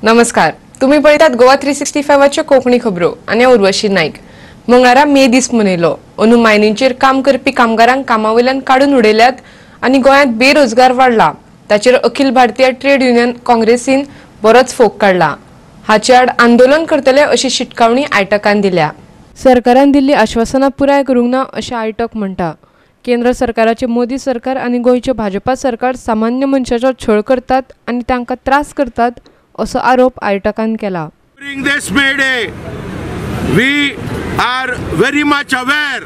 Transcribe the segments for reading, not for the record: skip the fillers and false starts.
नमस्कार, तुम्ही पळयतात गोवा 365 कोंकणी खबरो आनी हांव उर्वशी नायक. मंगळारा मे दीस मनयलो. अंदू मायनींचेर काम करपी कामगारांक कामावयल्यान काडून उडयल्यात आनी गोंयांत बेरोजगार वाडला. ताचेर अखिल भारतीय ट्रेड युनियन काँग्रेसीन बरोच फोग काडला. हाचे आड आंदोलन करतले अशी शिटकावणी आयटकान दिल्या. सरकारान दिल्ली आश्वासनां पुराय करूंक ना अशें आयटक म्हणटा. केंद्र सरकाराचे मोदी सरकार आनी गोंयचे भाजपा सरकार सामान्य मनशाचो छळ करतात आनी तांकां त्रास करतात असो आरोप आयटकान केला. During this May Day, we are very much aware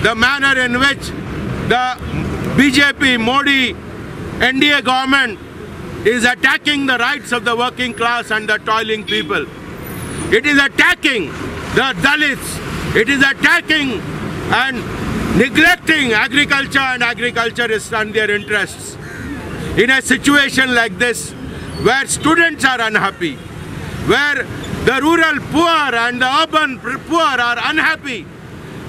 the manner in which the BJP, Modi, NDA government is attacking the rights of the working class and the toiling people. It is attacking the Dalits. It is attacking and neglecting agriculture and agriculturists and their interests. In a situation like this, where students are unhappy, where the rural poor and the urban poor are unhappy,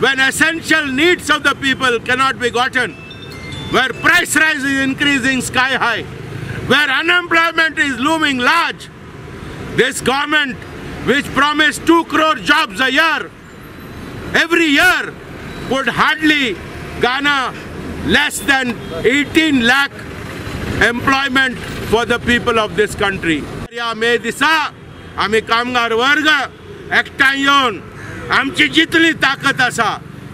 when essential needs of the people cannot be gotten, where price rise is increasing sky high, where unemployment is looming large, this government, which promised 2 crore jobs a year, every year, could hardly garner less than 18 lakh employment for the people of this country. ह्या मे दिसा आमी कामगार वर्ग एकठांय येवन आमची जितली ताकद आसा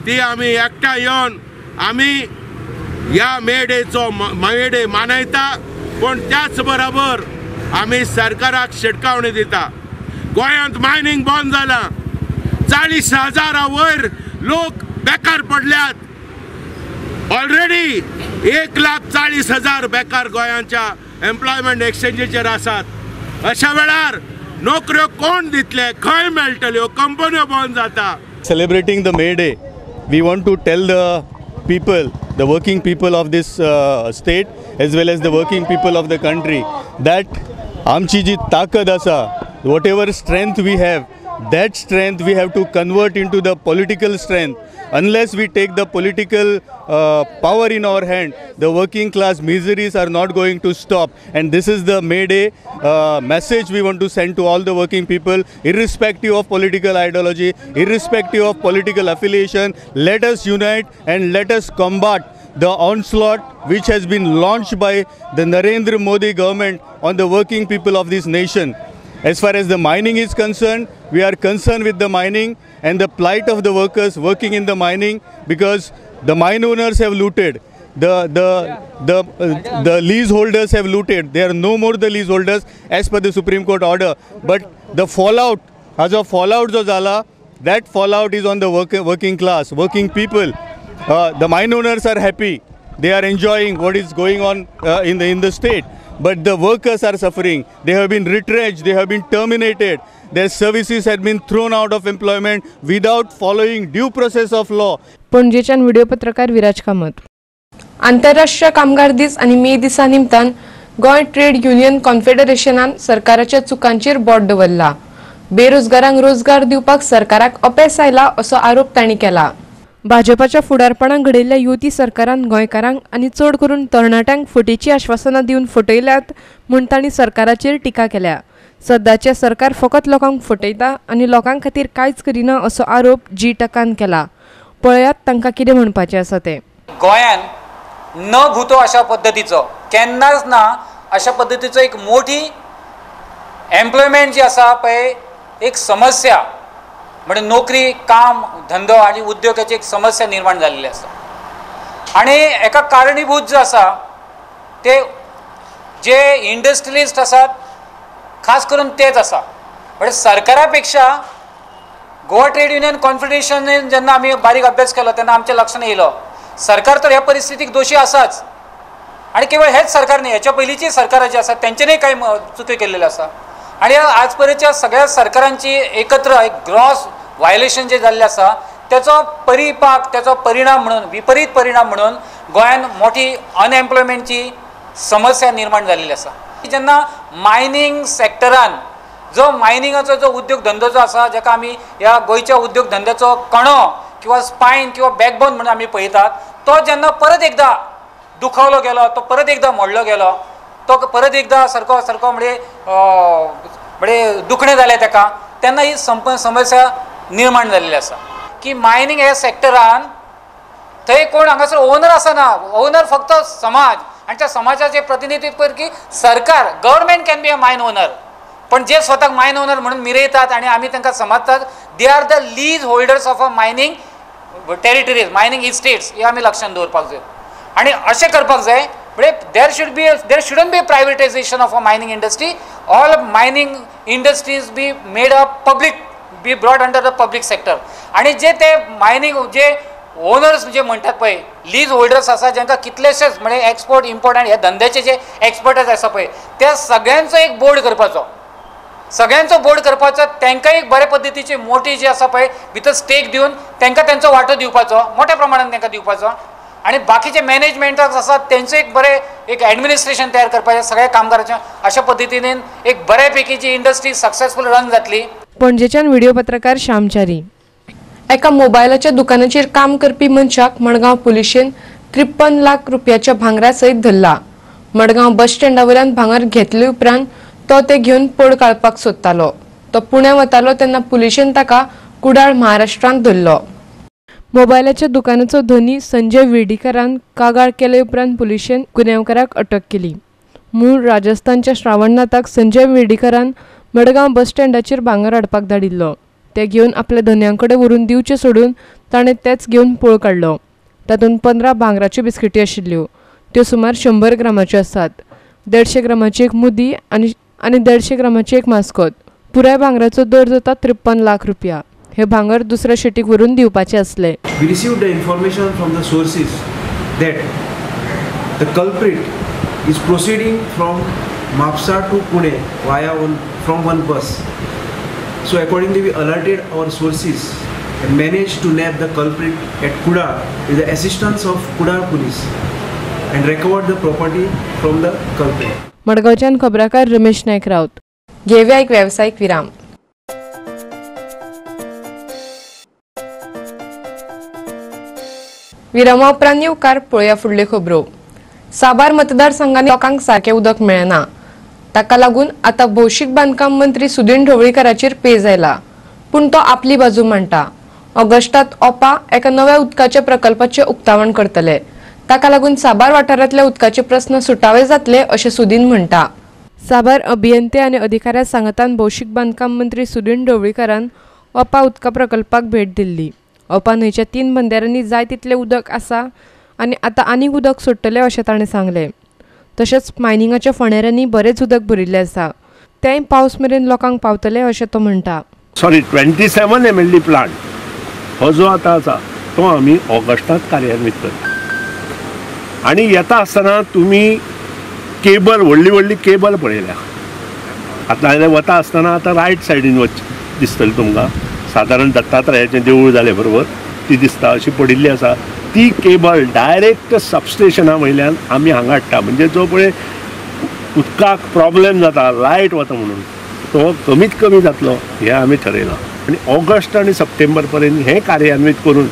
ती आमी एकठांय येवन आमी ह्या मे डेचो मे डे मनयता. पूण त्याच बरोबर आमी सरकाराक शिटकावणी दिता. गोंयांत मायनींग बंद जालां, 40,000 वयर लोक बेकार पडल्यात. ऑलरेडी 1,40,000 बेकार गोंयांच्या एम्प्लॉयमेंट एक्सचेंजीचेर आसात. अशा वेळार नोकऱ्यो कोण दितले, खंय मेळटल्यो, कंपन्यो बंद जाता. Celebrating the May Day, we want to tell the people, the working people of this state as well as the working people of the country that आमची जी ताकद आसा, whatever strength we have, that strength we have to convert into the political strength. Unless we take the political power in our hand, the working class miseries are not going to stop. And this is the May Day message we want to send to all the working people, irrespective of political ideology, irrespective of political affiliation. Let us unite and let us combat the onslaught which has been launched by the Narendra Modi government on the working people of this nation. As far as the mining is concerned, we are concerned with the mining and the plight of the workers working in the mining, because the mine owners have looted, the leaseholders have looted. They are no more the leaseholders as per the Supreme Court order. But the fallout, as a fallout jo jala, that fallout is on the working class, working people. The mine owners are happy; they are enjoying what is going on in the state. But the workers are suffering. They have been retrenched, they have been terminated. Their services had been thrown out of employment without following due process of law. पणजेच्यान video पत्रकार विराज कामत. आंतरराष्ट्रीय कामगार दीस आनी मे दिसा निमतान Goa trade union कॉन्फेडरेशनान सरकाराच्या चुकांचेर बोट दवरला. बेरोजगारांक रोजगार दिवपाक सरकाराक अपेस आयला असो आरोप तांणी केला. भाजपाच्या फुडारपणान घडयल्ल्या युती सरकारान गोंयकारांक आनी चड करून तरणाट्यांक फटीची आश्वासनां दिवन फटयल्यात म्हूण तांणी सरकाराचेर टिका केल्या. सद्याचें सरकार फकत लोकांक फटयता आनी लोकां खातीर कांयच करिना असो आरोप जी टकान केला. पळयात तांकां कितें म्हणपाचें आसा तें. गोंयान न भूतो अशा पद्दतीचो केन्नाच ना अशा पद्दतीचो एक मोठी एम्प्लॉयमेंट जी आसा पळय, एक समस्या म्हणजे नोकरी, काम, धंदो आनी उद्योगाची एक समस्या निर्माण जाल्ली आसा. आनी एका कारणीभूत जो आसा ते जे इंडस्ट्रियलिस्ट आसात खास करून तेच आसा. म्हणजे सरकारा पेक्षा गोवा ट्रेड युनियन कॉन्फेडरेशनान जेन्ना आमी बारीक अभ्यास केलो तेन्ना आमच्या लक्षांत येयलो सरकार तर ह्या परिस्थितीक दोशी आसाच. आनी केवळ हेच सरकार न्ही, हेच्या पयलींची सरकारां जी आसा तेंच्यानी कांय चुकी केल्ल्यो आसा. आनी आज पर्यंतच्या सगळ्या सरकारांची एकत्र एक ग्रॉस वायलेशन जे जाल्लें आसा तेचो परिपाक, तेचो परिणाम म्हणून, विपरीत परिणाम म्हणून गोंयान मोठी अनएम्प्लॉयमेंटची समस्या निर्माण जाल्ली आसा. जेन्ना मायनींग सेक्टरान जो मायनिंगाचो जो उद्योग धंदो जो आसा, जाका आमी ह्या गोंयच्या उद्योग धंद्याचो कणो किंवा स्पायन किंवा बॅकबोन म्हणून आमी पळयतात, तो जेन्ना परत एकदां दुखावलो गेलो, तो परत एकदां मोडलो गेलो, तो परत एकदा सारको सारको म्हणजे म्हणजे दुखणें जालें ताका, तेन्ना ही समस्या निर्माण जाल्ली आसा की मायनींग ह्या सेक्टरान थंय कोण हांगासर ओनर आसना, ओनर फक्त समाज आनी त्या समाजाचें प्रतिनिधित्व करपी सरकार. Government can be a mine owner, पण जे स्वताक मायन ओनर म्हणून मिरयतात आनी आमी तांकां समजतात, they are the lease holders of a mining territories, mining estates. हे आमी लक्षांत दवरपाक जाय आनी अशें करपाक जाय म्हणजे there shouldn't be privatisation of a mining industry. All mining industries be made up public, be brought under the public sector. आनी जे ते मायनींग जे ओनर्स जे म्हणटात पळय, लीज होल्डर्स आसा जांकां कितलेशेच म्हणजे एक्सपोर्ट इम्पोर्ट आनी ह्या धंद्याचे जे एक्सपर्टस आसा पळय, त्या सगळ्यांचो एक बोर्ड करपाचो, सगळ्यांचो बोर्ड करपाचो, तांकां एक बरे पद्दतीची मोठी जी आसा पळय भितर स्टेक दिवन तांकां तेंचो वांटो दिवपाचो, मोठ्या प्रमाणान तांकां दिवपाचो आनी बाकीचे मॅनेजमेंटाक आसा तेंचो एक बरें एक एडमिनिस्ट्रेशन तयार करपाचें सगळ्या कामगारांचें. अशा पद्दतीन एक बऱ्यापैकी जी इंडस्ट्री सक्सेसफूल रन जातली. पणजेच्यान व्हिडिओ पत्रकार श्यामचारी. एका मोबायलाच्या दुकानाचेर काम करपी मनशाक मडगांव पुलिशेन 53 लाख रुपयाच्या भांगरा सयत धरला. मडगांव बस स्टँडा वयल्यान भांगर घेतले उपरांत तो ते घेवन पळ काडपाक सोदतालो. तो पुण्या वतालो तेन्ना पुलिशेन ताका कुडाळ महाराष्ट्रांत धरलो. मोबायलाच्या दुकानाचो धनी संजय विर्डीकरान कागाळ केले उपरांत पुलिशेन गुन्यांवकाराक अटक केली. मूळ राजस्थानच्या श्रावणनाथाक संजय विर्डीकरान मडगांव बस स्टँडाचेर भांगर हाडपाक धाडिल्लो. ते घेवन आपल्या धनयां कडेन व्हरून दिवचे सोडून ताणें तेच घेवन पळ काडलो. तातूंत 15 भांगराच्यो बिस्किटी आशिल्ल्यो, त्यो सुमार 100 ग्रामाच्यो आसात. 150 ग्रामाची एक मुदी आनी 150 ग्रामाची एक मास्कोत. पुराय भांगराचो दर जाता 53 लाख रुपया. हे भांगर दुसऱ्या शेटीक व्हरून दिवपाचे आसले. We received the information from the sources that the culprit is proceeding from Mapsa to Pune via from one bus. So accordingly we alerted our sources and managed to nab the culprit at Kudal with the assistance of Kudal police and recovered the property from the culprit. मडगांवच्यान खबराकार रमेश नायक राऊत. घेवया एक व्यावसायिक विराम. विरामा उपरांत येवकार पळोवया फुडल्यो खबरो. साबार मतदारसंघांनी लोकांक सारकें उदक मेळना, ताका लागून आतां भौशीक बांदकाम मंत्री सुदिन ढवळीकाराचेर पेज आयला. पूण तो आपली बाजू मांडटा. ऑगस्टात ओपा एका नव्या उदकाच्या प्रकल्पाचें उक्तावण करतले, ताका लागून साबार वाठारांतल्या उदकाचे प्रस्न सुटावे जातले अशें सुदिन म्हणटा. साबार अभियंते आनी अधिकाऱ्या सांगातान भौशीक बांदकाम मंत्री सुदिन ढवळीकारान ओपा उदका प्रकल्पाक भेट दिल्ली. ओपा न्हंयच्या 3 बंदाऱ्यांनी जाय तितलें उदक आसा आनी आतां आनीक उदक सोडटले अशें ताणें सांगलें. तशेंच मायनिंगाच्या फणेऱ्यांनी बरेंच उदक भरिल्लें आसा, तेंय पावस मेरेन लोकांक पावतलें अशें तो म्हणटा. सॉरी 27 MLD plant हो जो आतां आसा तो आमी ऑगस्टांत कार्यान्वीत करता. आनी येता आसतना तुमी केबल, व्हडली व्हडली केबल पळयल्या. आतां वता आसतना आतां रायट सायडीन वच दिसतलें तुमकां, सादारण दत्तात्रयाचें देवूळ जालें बरोबर ती दिसता अशी पडिल्ली आसा. ती केबल डायरेक्ट सबस्टेशना वयल्यान आमी हांगा हाडटा. म्हणजे जो पळय उदकाक प्रॉब्लेम जाता, लायट वता म्हणून, तो कमीत कमी जातलो हें आमी ठरयलां. आनी ऑगस्ट आनी सप्टेंबर पर्यंत हें कार्यान्वीत करून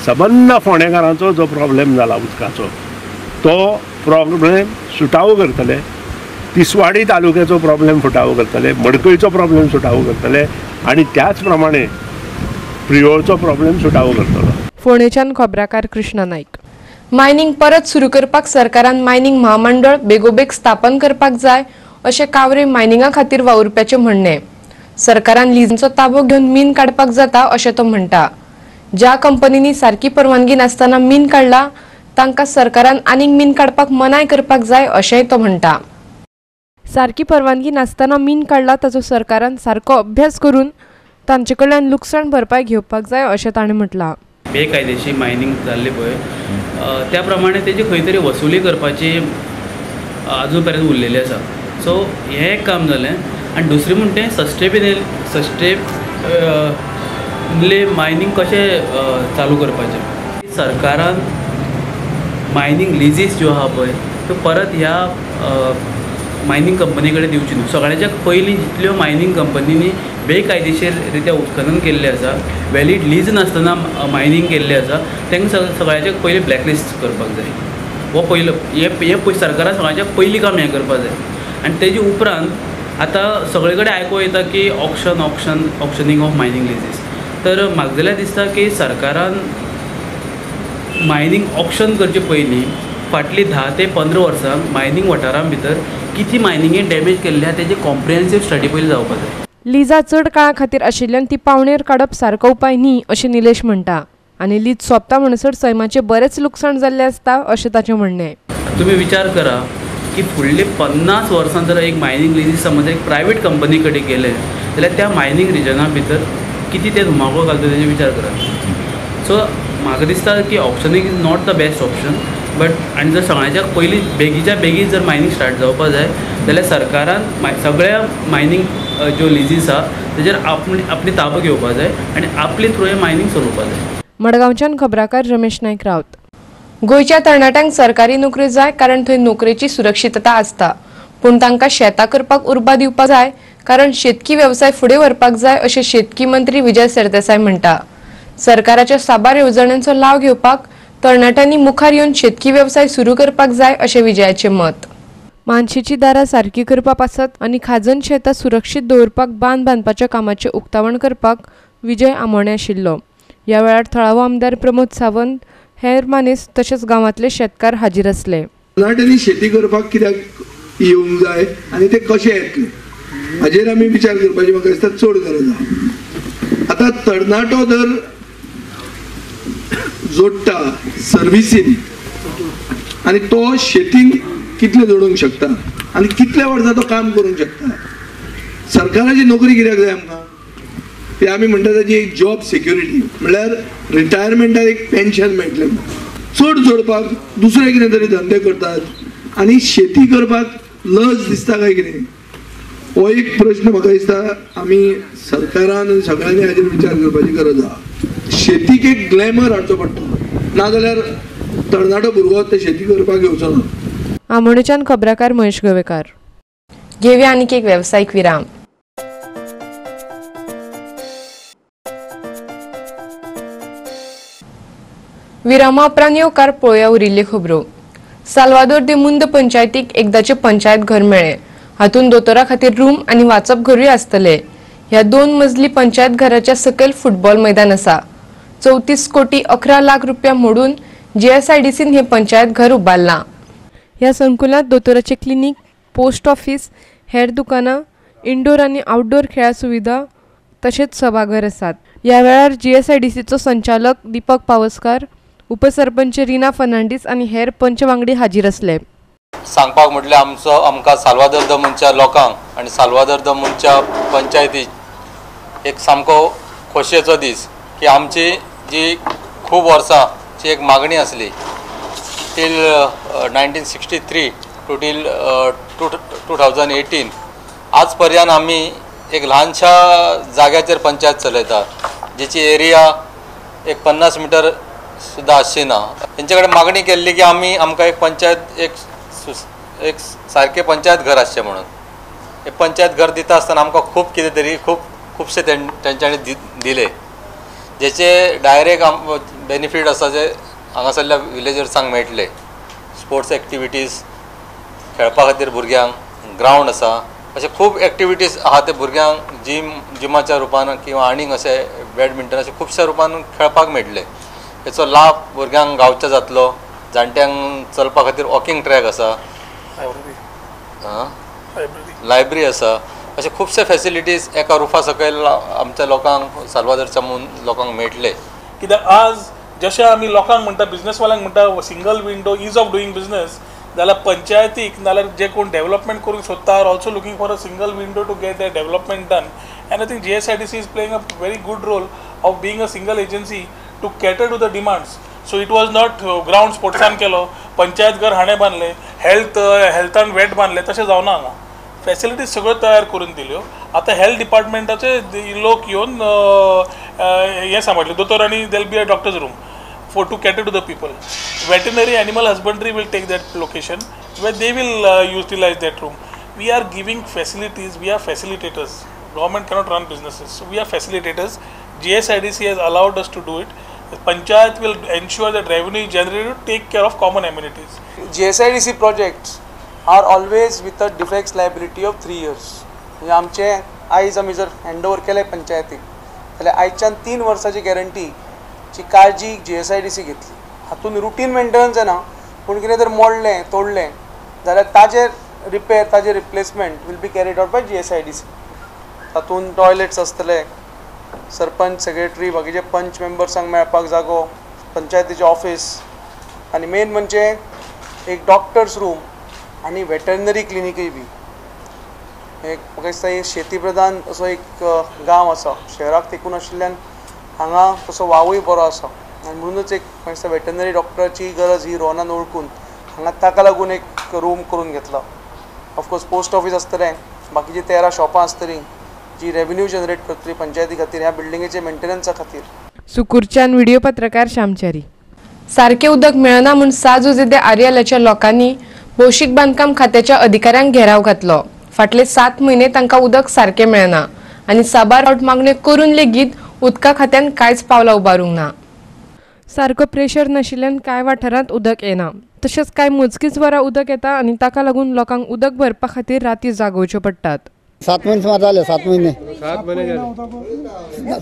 सबंद फोंडेकारांचो जो प्रॉब्लेम जाला उदकाचो तो प्रॉब्लेम सुटावो करतले, तिसवाडी तालुक्याचो प्रॉब्लेम सुटावो करतले, मडकयचो प्रॉब्लेम सुटावो करतले आनी त्याच प्रमाणे प्रियोळचो प्रॉब्लेम सुटावो करतलो. फोंडेच्यान खबराकार कृष्णा नाईक. मायनिंग परत सुरू करपाक सरकारान मायनिंग महामंडळ बेगोबेग स्थापन करपाक जाय अशें कावरे मायनिंगा खातीर वावुरप्याचें म्हणणें. सरकारान लिजांचो ताबो घेवन मीन काडपाक जाता अशें तो म्हणटा. ज्या कंपनींनी सारकी परवानगी नासतना मीन काडला तांकां सरकारान आनीक मीन काडपाक मनाय करपाक जाय अशेंय तो म्हणटा. सारकी परवानगी नासतना मीन काडला ताचो सरकारान सारको अभ्यास करून तांचे कडल्यान लुकसाण भरपाय घेवपाक जाय अशें ताणें म्हटलां. बेकायदेशीर मायनींग जाल्ली पळय त्या प्रमाणे तेजी खंय तरी वसुली करपाची आजून पर्यंत उरलेली आसा. सो हें एक काम जालें. आनी दुसरें म्हणटा तें सस्टेनेबली मायनींग कशें चालू करपाचें. सरकारान मायनींग लिजीस ज्यो आहा पळय त्यो परत ह्या मायनींग कंपनी कडेन दिवची न्हू. सगळ्याच्या पयलीं जितल्यो मायनींग कंपनींनी बेकायदेशीर रित्या उत्खनन केल्लें आसा, वॅलीड लीज नासतना मायनींग केल्लें आसा, तांकां सगळ्याच्या पयलीं ब्लॅकलिस्ट करपाक जाय. हो पयलो हें सरकारान सगळ्याच्या पयलीं काम हें करपाक जाय. आनी तेजे उपरांत आतां सगळे कडेन आयकूंक येता की auction auction auctioning of mining leases, तर म्हाका जाल्यार दिसता की सरकारान मायनींग ऑक्शन करचे पयलीं फाटलीं 10 ते 15 वर्सां मायनींग वाठारां भितर कितें मायनिंगेन डॅमेज केल्लें आसा तेजी कॉम्प्रिहेन्सीव स्टडी पयलीं जावपाक जाय. लिजा चड काळा खातीर आशिल्ल्यान ती पावणेर काडप सारको उपाय न्ही अशें निलेश म्हणटा आनी लीज सोंपता म्हणसर सैमाचें बरेंच लुकसाण जाल्लें आसता अशें ताचें म्हणणें. तुमी विचार करा की फुडले 50 वर्सां जर एक मायनींग लिजीस समज एक प्रायवेट कंपनी कडेन गेले जाल्यार त्या मायनींग रिजना भितर कितें ते धुमाकूळ घालता तेजे विचार करा. सो म्हाका दिसता की auctioning is not the best option, but आनी जर सगळ्यांच्या पयलीं बेगीच्या बेगीन जर मायनींग स्टार्ट जावपाक जाय जाल्यार सरकारान सगळ्या मायनींग ज्यो लिजीस आहा तेजेर आपली ताबो घेवपाक जाय आनी आपले थ्रू हें मायनींग चलोवपाक जाय. मडगांवच्यान खबराकार रमेश नायक रावत. गोंयच्या तरणाट्यांक सरकारी नोकरी जाय कारण थंय नोकरेची सुरक्षितता आसता, पूण तांकां शेतां करपाक उर्बा दिवपाक जाय कारण शेतकी वेवसाय फुडें व्हरपाक जाय अशें शेतकी मंत्री विजय सरदेसाय म्हणटा. सरकाराच्या साबार येवजण्यांचो लाव घेवपाक तरणाट्यांनी मुखार येवन शेतकी वेवसाय सुरू करपाक जाय अशें विजयाचें मत. मानशेची दारां सारकी करपा पासत आनी खाजन शेतां सुरक्षीत दवरपाक बांद बांदपाच्या कामाचें उक्तावण करपाक विजय आमोणें आशिल्लो. ह्या वेळार थळावो आमदार प्रमोद सावंत, हेर मानेस्त तशेंच गांवांतले शेतकार हाजीर आसले. तरणाट्यांनी शेती करपाक कित्याक येवंक जाय आनी ते कशे येतले हाजेर आमी विचार करपाची म्हाका दिसता चड गरज आसा. आतां तरणाटो जर जोडटा सर्विसीन आनी तो शेतीन कितले जोडूंक शकता आनी कितल्या वर्सां तो काम करूंक शकता. सरकाराची नोकरी कित्याक जाय आमकां? ती आमी म्हणटा ताची एक जॉब सिक्युरिटी, म्हणल्यार रिटायरमेंटाक एक पेन्शन मेळटलें. चड जोडपाक दुसरे कितें तरी धंदे करतात आनी शेती करपाक लज दिसता काय कितें, हो एक प्रश्न म्हाका दिसता आमी सरकारान आनी सगळ्यांनी हाजेर विचार करपाची गरज आसा. शेतीक एक ग्लॅमर हाडचो पडटलो, नाजाल्यार तरणाटो भुरगो ते शेती करपाक येवचो ना. आमोणेच्यान खबराकार महेश गोवेकार. घेवया आनीक एक वेवसायीक विराम. विरामा उपरांत येवकार पळोवया उरिल्ल्यो खबरो. साल्वादोर दे मुंद पंचायतीक एकदाचें पंचायत घर मेळ्ळें. हातूंत दोतोरा खातीर रूम आनी वाचप घरूय आसतले. ह्या 2 मजली पंचायत घराच्या सकयल फुटबॉल मैदान आसा. 34 कोटी 11 लाख रुपया मोडून जीएसआयडीसीन हें पंचायत घर उबारलां. ह्या संकुलांत दोतोराचें क्लिनीक, पोस्ट ऑफिस, हेर दुकानां, इंडोर आनी आउटडोर खेळा सुविधा तशेंच सभाघर आसात. ह्या वेळार जीएसआयडीसीचो संचालक दीपक पावसकार, उपसरपंच रिना फर्नांडीस आनी हेर पंच वांगडी हाजीर आसले. सांगपाक म्हटल्यार आमचो आमकां साल्वादोर the मुंदच्या लोकांक आनी साल्वादोर the मुंदच्या पंचायतीक एक सामको खोशयेचो दीस की आमची जी खूब वर्सांची एक मागणी आसली till 1963 to till 2018 आज पर्यंत आमी एक ल्हानशा जाग्याचेर पंचायत चलयतात जिची एरिया एक 50 मिटर सुद्दां आसची ना. तेंचे कडेन मागणी केल्ली की आमी आमकां एक पंचायत एक सारकें पंचायत घर आसचें म्हणून. एक पंचायत घर दिता आसतना आमकां खूब कितें तरी खुबशे तेंच्यांनी दिले जेचे डायरेक्ट बेनिफीट आसा जे हांगासरल्या विलेजर्सांक मेळटले. स्पोर्ट्स एक्टिविटीज खेळपा खातीर भुरग्यांक ग्रावंड आसा, अशे खूब एक्टिविटीज आहा ते भुरग्यांक जिमाच्या रुपान किंवा आनीक अशे बॅडमिंटन अशे खुबश्या रुपान खेळपाक मेळटले. हेचो लाभ भुरग्यांक गांवच्या जातलो. जाणट्यांक चलपा खातीर वॉकिंग ट्रॅक आसा, लायब्ररी आसा, अशे खुबशे फॅसिलिटीज एका रुफा सकयल आमच्या लोकांक साल्वादोरच्या म्हूण लोकांक मेळटले. कित्याक आज जशें आमी लोकांक म्हणटा, बिजनेसवाल्यांक म्हणटा single window ease of doing business, जाल्यार पंचायतीक नाल्यार जे कोण डेव्हलपमेंट करूंक सोदता are also looking for a single window to get the development done. And I think GSIDC is playing a very good role of being a single agency to cater to the demands. So it was not ground स्पोर्ट्सान केलो, पंचायत घर हाणें बांदलें, हेल्थान weight बांदलें, तशें जावना हांगा. Facilities सगळ्यो तयार करून दिल्यो. आतां हेल्थ डिपार्टमेंटाचे लोक येवन हें सांबाळटले, दोतोर आनी there will be a doctor's room for to cater to the people. Veterinary animal husbandry will take that location where they will utilize that room. We are giving facilities, we are facilitators. Government cannot run businesses, so we are facilitators. GSIDC has allowed us to do it. The panchayat will ensure that revenue is generated to take care of common amenities. GSIDC projects are always with a defects liability of 3 years. म्हणजे आमचे आयज आमी जर hand over केले पंचायतीक जाल्यार आयच्यान 3 वर्सांची गॅरंटीची काळजी GSIDC घेतली. हातून रुटीन मेंटेनन्स जायना, पूण कितें जर मोडलें तोडलें जाल्यार ताजेर रिपेर, ताजेर replacement will be carried out by GSIDC. तातूंत टॉयलेट्स आसतले, सरपंच, सेक्रेटरी, बाकीचे पंच मेंबर्सांक मेळपाक जागो, पंचायतीचें ऑफिस आनी मेन म्हणजे एक डॉक्टर्स रूम आनी वेटरनरी क्लिनिकूय बी. एक म्हाका दिसता हे शेती प्रधान असो एक गांव आसा, शहराक तेंकून आशिल्ल्यान हांगा तसो वावूय बरो आसा आनी म्हणूनच एक म्हाका दिसता वेटरनरी डॉक्टराची गरज ही रोहनान वळखून हांगा ताका लागून एक रूम करून घेतला. ऑफकोर्स पोस्ट ऑफिस आसतलें, बाकीची 13 शॉपां आसतलीं जी रेवेन्यू जनरेट करतली पंचायती खातीर, ह्या बिल्डिंगेचे मेंटेनन्सा खातीर. सुकूरच्यान व्हिडिओ पत्रकार श्यामचारी. सारकें उदक मेळना म्हूण साजुजे दे आर्यालाच्या लोकांनी भौशीक बांदकाम खात्याच्या अधिकाऱ्यांक घेराव घातलो. फाटले 7 म्हयने तांकां उदक सारकें मेळना आनी साबार फावट मागण्यो करून लेगीत उदका खात्यान कांयच पावलां उबारूंक ना. सारको प्रेशर नाशिल्ल्यान कांय वाठारांत उदक येना, तशेंच कांय मोजकीच वरां उदक येता आनी ताका लागून लोकांक उदक भरपा खातीर राती जागोवच्यो पडटात. 7 म्हयने सुमार जाले. 7 म्हयने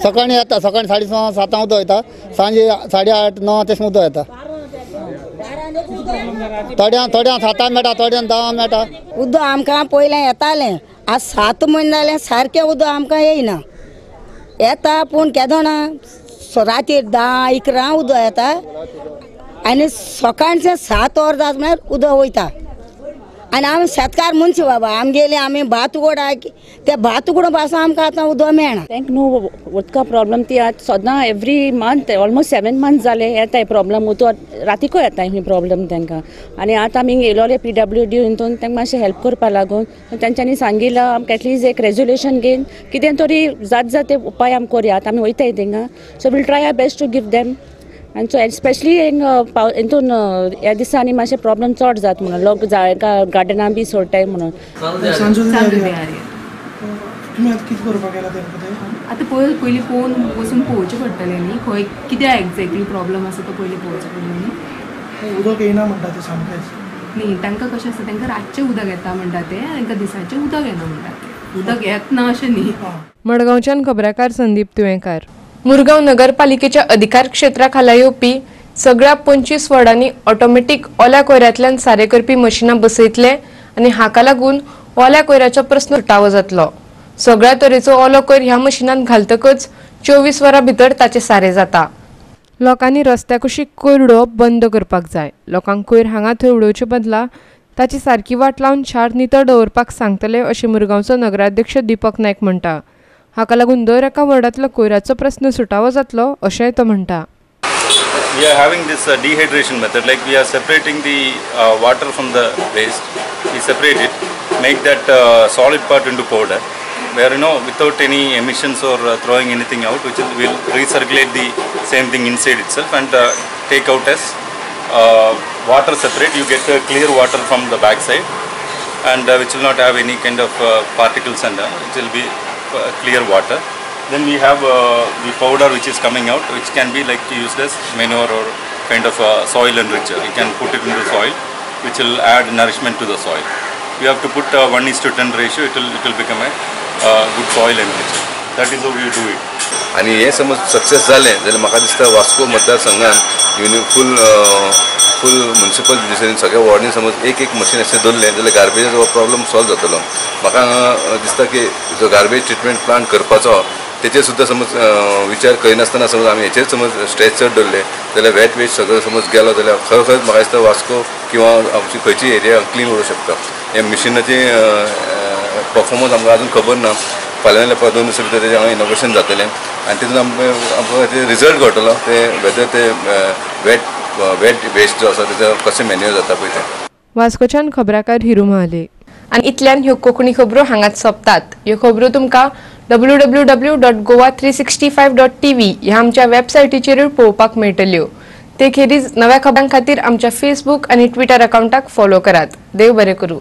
सकाळीं येता, सकाळीं 6:30 7 उदक येता, सांजे 8:30 9 तशें उदक येता. थोड्यांक थोड्यांक 7 मेळटा, थोड्यांक 10 मेळटा. उदक आमकां पयलें येतालें, आज 7 म्हयने जालें सारकें उदक आमकां येयना. येता पूण केदोना राती 10 11 उदक येता आनी सकाळचें 7 वरां जाता म्हळ्यार उदक वयता. आनी आमी शेतकार मनशां बाबा, आमगेले आमी भात उगडा, ते भात उगडून पासून आमकां आतां उदक मेळना. तांकां न्हू उदका प्रॉब्लम ती आतां सदां एवरी मंथ ऑलमोस्ट 7 मंथ्स जाले येताय प्रॉब्लम, उदक रातीकूय येता ही प्रॉब्लम तांकां. आनी आतां आमी येयलोले PWD हितून तांकां मातशें हेल्प करपा लागून तांच्यांनी सांगिलां आमकां एटलीस्ट एक रेजोल्युशन घेवन कितें तरी जात जात ते उपाय आमी करुया. आतां आमी वयताय थिंगा, so we'll try our best to give them. आनी सो एस्पेशली हितून ह्या दिसांनी मातशें प्रॉब्लम चड जाता म्हणून लोक गार्डनां बी सोडटाय म्हणून. आतां पयलीं पळोवन वचून पळोवचें पडटलें न्ही, खंय कित्याक एग्जॅक्टली प्रॉब्लम आसा तो पयलीं पळोवचें पडलें न्ही. उदक येयना म्हणटा तें सामकेंच न्ही, तांकां कशें आसता, तांकां रातचें उदक येता म्हणटा तें, तांकां दिसाचें उदक येना म्हणटा तें, उदक येतना अशें न्ही. मडगांवच्यान खबराकार संदीप तुयेंकार. मुरगांव नगरपालिकेच्या अधिकार क्षेत्रा खाला येवपी सगळ्या 25 वॉर्डांनी ऑटोमॅटीक ओल्या कोयरांतल्यान सारें करपी मशिनां बसयतले आनी हाका लागून ओल्या कोयराचो प्रस्न सुटावो जातलो. सगळ्या तरेचो ओलो कोयर ह्या मशिनांत घालतकच 24 वरां भितर ताचें सारें जाता. लोकांनी रस्त्या कुशीक कोयर उडोवप बंद करपाक जाय. लोकांक कोयर हांगा थंय उडोवचे बदला ताची सारकी वाट लावन शार नितळ दवरपाक सांगतले अशें मुरगांवचो नगराध्यक्ष दीपक नायक म्हणटा. हाका लागून दर एका वॉर्डांतलो कोयराचो प्रस्न सुटावो जातलो अशेंय तो म्हणटा. We are having this dehydration method, like we are separating the water from the waste. We separate it, make that solid part into powder, where you know without any emissions or throwing anything out, which will recirculate the same thing inside itself and take out as water separate. You get clear water from the back side, and which will not have any kind of particles, and it will be clear water. Then we have the powder which is coming out, which can be like used as manure or kind of soil enricher. You can put it into soil, which will add nourishment to the soil. You have to put 1:10 ratio. It will become a good soil enricher. That is how we do it. आनी हे समज success जालें जाल्यार म्हाका दिसता वास्को मतदारसंघान फूल फूल municipal ज्युडिशरीन सगळ्या वॉर्डीन समज एक एक मशीन अशें दवरलें जाल्यार गार्बेजाचो प्रॉब्लम सॉल्व जातलो. म्हाका दिसता की जो गार्बेज ट्रिटमेंट प्लांट करपाचो तेचेर सुद्दां समज विचार करिनासतना समज आमी हेचेर समज स्ट्रेस चड दवरले जाल्यार वेट वेस्ट सगळो समज गेलो जाल्यार खरोखरच म्हाका दिसता वास्को किंवा आमची खंयची एरिया क्लीन उरूंक शकता. हे मिशिनाची परफॉर्मन्स आमकां आजून खबर ना. फाल्यां जाल्यार 2 दिसां भितर तेजें हांगा इनोग्रेशन जातलें आनी तितून आमकां रिजल्ट कळटलो ते वेदर ते वेट वेट वेस्ट जो आसा तेजो कशें मॅन्युअर जाता पळय तें. वास्कोच्यान खबराकार हिरू महाले. आनी इतल्यान ह्यो कोंकणी खबरो हांगाच सोंपतात. ह्यो खबरो तुमकां www.goa365.tv ह्या आमच्या वेबसायटीचेरूय पळोवपाक मेळटल्यो. ते खेरीज नव्या खबरां खातीर आमच्या फेसबूक आनी ट्विटर अकावंटाक फॉलो करात. देव बरें करूं.